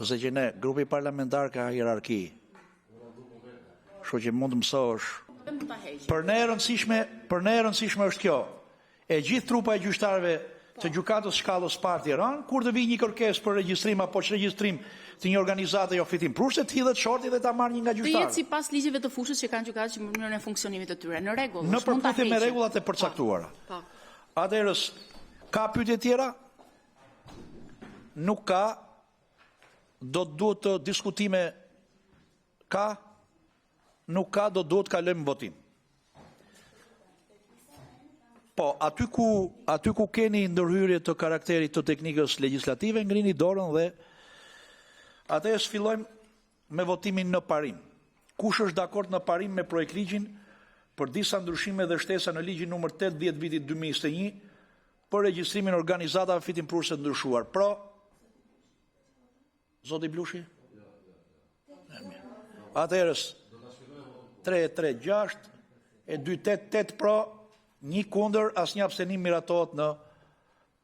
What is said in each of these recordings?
Zegjine, grupi parlamentar ka hierarki. Kështu që mund të mësohesh. Për ne e rëndësishme, për ne e rëndësishme është kjo. E gjithë trupa e gjyqtarëve të Gjykatës së Shkallës së Parë Tiranë, kur të vijë një kërkesë për regjistrim apo çregjistrim të një organizate jofitimprurëse, të hidhet shorti dhe ta marrë një nga Të jetë gjyqtarët. sipas ligjeve të fushës që kanë gjykatat që në mënyrën e funksionimit të tyre. Në rregull, Në është, mund ta përputhje me heqim. rregullat e përcaktuara. Po. Atëherë, ka pyetje tjera? Nuk ka. Do të duhet të diskutime ka? Nuk ka, do të duhet të kalojmë në votim. Po, aty ku aty ku keni ndërhyrje të karakterit të teknikës legjislative, ngrini dorën dhe atëherë fillojmë me votimin në parim. Kush është dakord në parim me projektligjin për disa ndryshime dhe shtesa në ligjin nr. 80 vitit 2021 për regjistrimin e organizatave fitimprurëse të ndryshuar? Pro? Zoti Blushi? Atëherë, 3 3 6 e 2 8 8 pro, 1 kundër, asnjë abstenim miratohet në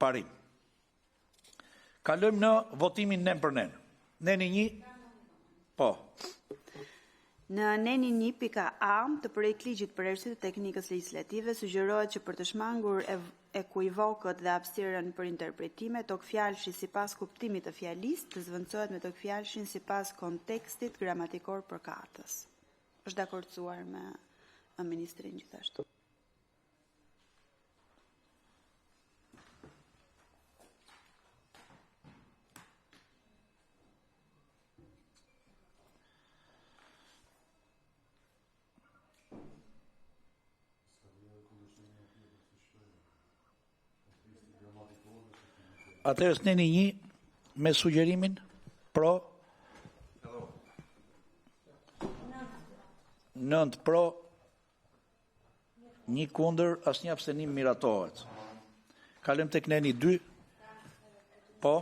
parim. Kalojmë në votimin nen për nen. Neni 1. Po. Në nenin 1 pika A të projektligjit për arsye të teknikës legjislative sugjerohet që për të shmangur ekuivokët dhe hapësirën për interpretime, togfjalëshi sipas kuptimit të fjalisë të zëvendësohet me togfjalëshin sipas kontekstit gramatikor përkatës. Është dakordësuar me ministrinë gjithashtu. Atëherë neni 1 me sugjerimin pro 9 pro 1 kundër, asnjë abstenim miratohet. Kalojmë tek neni 2. Po.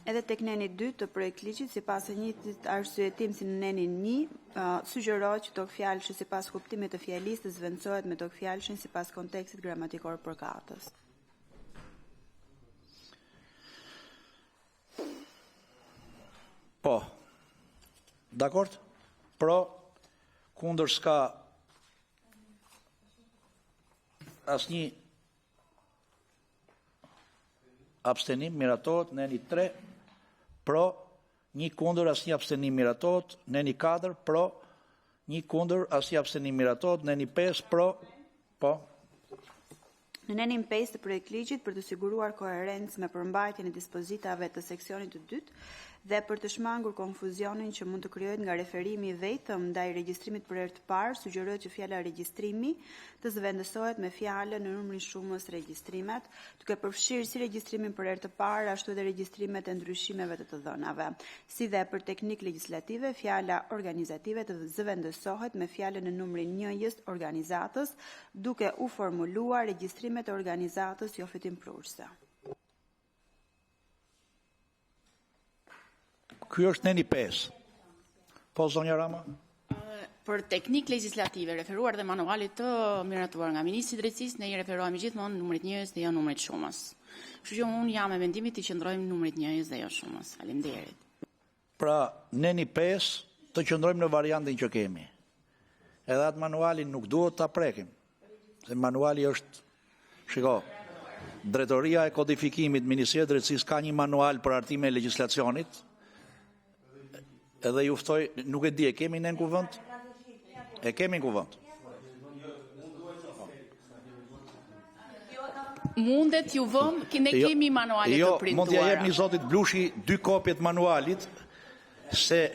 Edhe tek neni 2 të projektligjit, sipas të njëjtit arsyetim si në nenin 1, uh, sugjerohet që togfjalëshi sipas kuptimit të fjalisë të zëvendësohet me togfjalëshin sipas kontekstit gramatikor përkatës. Po. Dakord? Pro, kundër s'ka asnjë abstenim, miratohet. Neni 3, pro, një kundër, asnjë abstenim, miratohet. Neni 4, pro, një kundër, asnjë abstenim, miratohet. Neni 5, pro, po. Në nenin 5 të projektligjit për të siguruar koherencë me përmbajtjen e dispozitave të seksionit të dytë dhe për të shmangur konfuzionin që mund të krijohet nga referimi vetëm ndaj regjistrimit për herë të parë, sugjerohet që fjala regjistrimi të zëvendësohet me fjalën në numrin shumës regjistrimet, duke përfshirë si regjistrimin për herë të parë, ashtu edhe regjistrimet e ndryshimeve të të dhënave. Si dhe për teknikë legjislative, fjala organizative të zëvendësohet me fjalën në numrin njëjës organizatës, duke u formuluar regjistrimet e organizatës jo fitimprurëse. Ky është neni 5. Po, zonja Rama? Për teknikë legjislative, referuar dhe manualit të miratuar nga Ministri i Drejtësisë, ne i referohemi gjithmonë numrit njëjës dhe jo numrit shumës. Kështu që un jam e mendimit të qëndrojmë numrit njëjës dhe jo shumës. Faleminderit. Pra, neni 5 të qëndrojmë në variantin që kemi. Edhe atë manualin nuk duhet ta prekim. Se manuali është, shiko, Drejtoria e Kodifikimit, Ministria e Drejtësisë ka një manual për hartimin e legjislacionit. Edhe ju ftoj, nuk e di, e kemi ne në kuvend? E kemi në kuvend. Mundet ju vëm, ne Jo, kemi manuale jo, të printuara. mund t'ja jepni zotit Blushi dy kopjet manualit se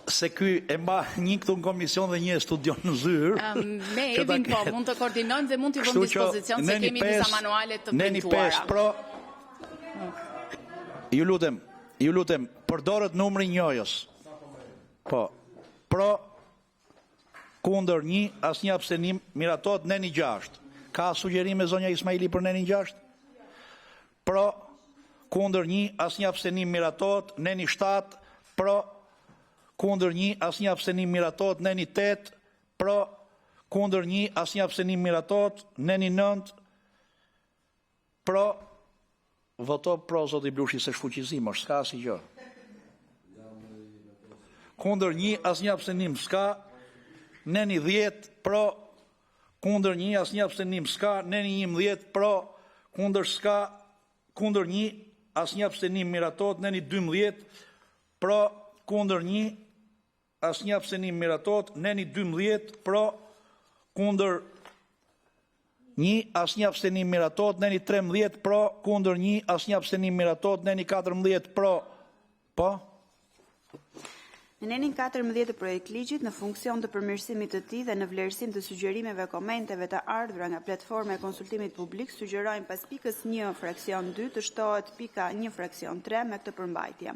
se ky e mba një këtu në komision dhe një e studion në zyrë. Ëm, Me që ta Evin po, ketë. mund të koordinojmë dhe mund t'i vëmë Kështu që dispozicion se neni kemi disa 5 manuale të Neni 5 printuara. pro. Ju lutem, ju lutem, përdorët numrin njojës. Po. Pro kundër 1, asnjë abstenim, miratohet neni 6. Ka sugjerime zonja Ismaili për nenin 6? Pro kundër 1, asnjë abstenim, miratohet neni 7, pro kundër 1, asnjë abstenim, miratohet neni 8, pro kundër 1, asnjë abstenim, miratohet neni 9, pro. Voto pro, zoti Blushi, se shfuqizim është, s'ka asgjë. Kundër 1, asnjë abstenim s'ka. Neni 10 pro, kundër 1, asnjë abstenim s'ka. Neni 11 pro, kundër s'ka, kundër 1, asnjë abstenim miratohet. Neni 12 pro, kundër 1, asnjë abstenim miratohet. Neni 12 pro, kundër 1, asnjë abstenim miratohet. Neni 13 pro, kundër 1, asnjë abstenim miratohet. Neni 14 pro, po. Në nenin 14 të projektligjit, në funksion të përmirësimit të tij dhe në vlerësim të sugjerimeve, komenteve të ardhura nga platforma e konsultimit publik, sugjerojmë pas pikës 1/2 të shtohet pika 1/3 me këtë përmbajtje: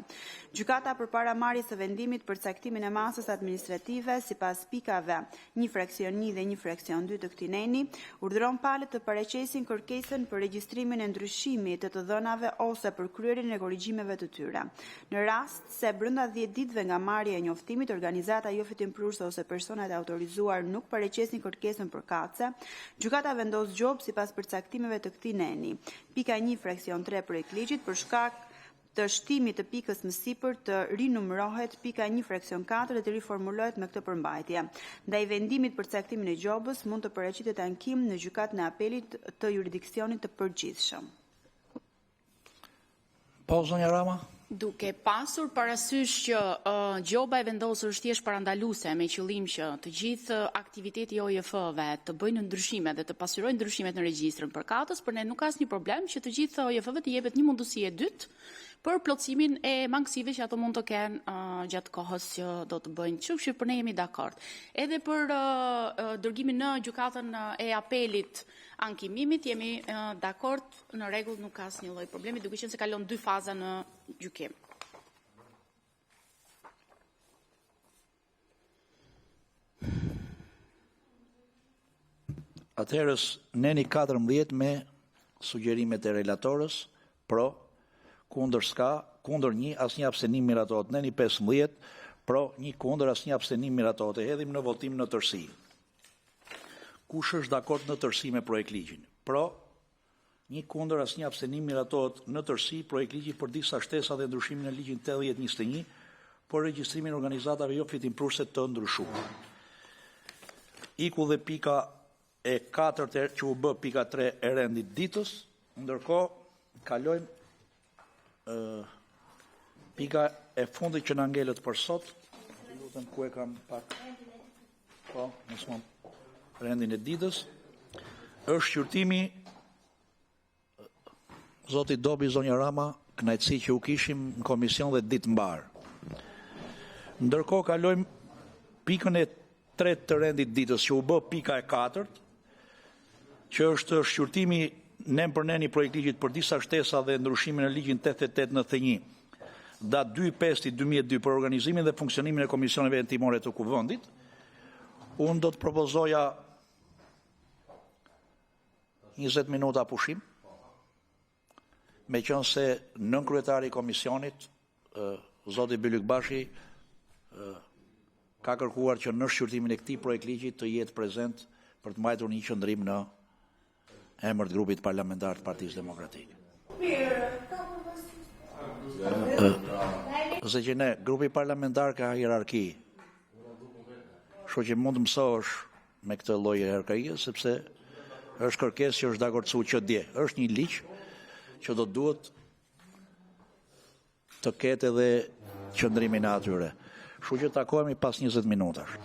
Gjykata përpara marrjes së vendimit për caktimin e masës administrative sipas pikave 1/1 dhe 1/2 të këtij neni, urdhëron palët të paraqesin kërkesën për regjistrimin e ndryshimit të të dhënave ose për kryerjen e korrigjimeve të tyre. Në rast se brenda 10 ditëve nga marrja e njoftimit, organizata jofitimprurëse ose personat e autorizuar nuk paraqesin kërkesën përkatëse, gjykata vendos gjobë sipas përcaktimeve të këtij neni. Pika 1/3 e projektligjit për shkak të shtimit të pikës më sipër të rinumërohet pika 1/4 dhe të riformulohet me këtë përmbajtje: Ndaj vendimit për caktimin e gjobës mund të paraqitet ankim në Gjykatën e Apelit të Juridiksionit të Përgjithshëm. Po, zonja Rama. Duke pasur parasysh që gjoba e vendosur është thjesht parandaluese me qëllim që të gjithë aktiviteti i OJF-ve të bëjnë ndryshime dhe të pasqyrojnë ndryshimet në regjistrin përkatës, për ne nuk ka asnjë problem që të gjithë OJF-ve të jepet një mundësi e dytë për plotësimin e mangësive që ato mund të kenë gjatë kohës që do të bëjnë. Kështu që për ne jemi dakord. Edhe për dërgimin në gjykatën e apelit ankimimit jemi dakord, në rregull, nuk ka asnjë lloj problemi, duke qenë se kalon dy faza në gjykim. Atëherë, neni 14 me sugjerimet e relatores, pro, kundër s'ka, kundër 1, asnjë abstenim, miratohet. Neni 15, pro, 1 kundër, asnjë abstenim, miratohet. E hedhim në votim në tërësi. Kush është dakord në tërësi me projektligjin? Pro? 1 kundër, asnjë abstenim. Miratohet në tërësi projektligji “Për disa shtesa dhe ndryshime në ligjin nr. 8021 “Për regjistrimin e organizatave jofitimprurëse”, të ndryshuar”. Iku edhe pika e katërt, që u bë pika e tretë e rendit të ditës. Ndërkohë, kalojmë te pika e fundit që na ngelet për sot. Ju lutem, ku e kam pak... Po, rendin e ditës. Është shqyrtimi... Zoti Dobi, zonja Rama, kënaqësi që ju kishim në komision dhe ditë të mbarë! Ndërkohë, kalojmë pikën e tretë të rendit të ditës, që u bë pika e katërt, që është shqyrtimi nen për nen i projektligjit “Për disa shtesa dhe ndryshime në ligjin nr. 8891, datë 2.5.2002 “Për organizimin dhe funksionimin e komisioneve hetimore të Kuvendit””. Unë do të propozoja 20 minuta pushim, meqenëse nënkryetari i komisionit, zoti Bylykbashi, ka kërkuar që në shqyrtimin e këtij projektligji të jetë prezent për të mbajtur një qëndrim në emër të Grupit Parlamentar të Partisë Demokratike. Zegjine, grupi parlamentar ka hierarki, kështu që mund të mësohesh me këtë lloj hierarkie, sepse është kërkesë që është dakordësuar që dje. Është një ligj që do të duhet të ketë edhe qëndrimin e atyre. Kështu që, takohemi pas 20 minutash.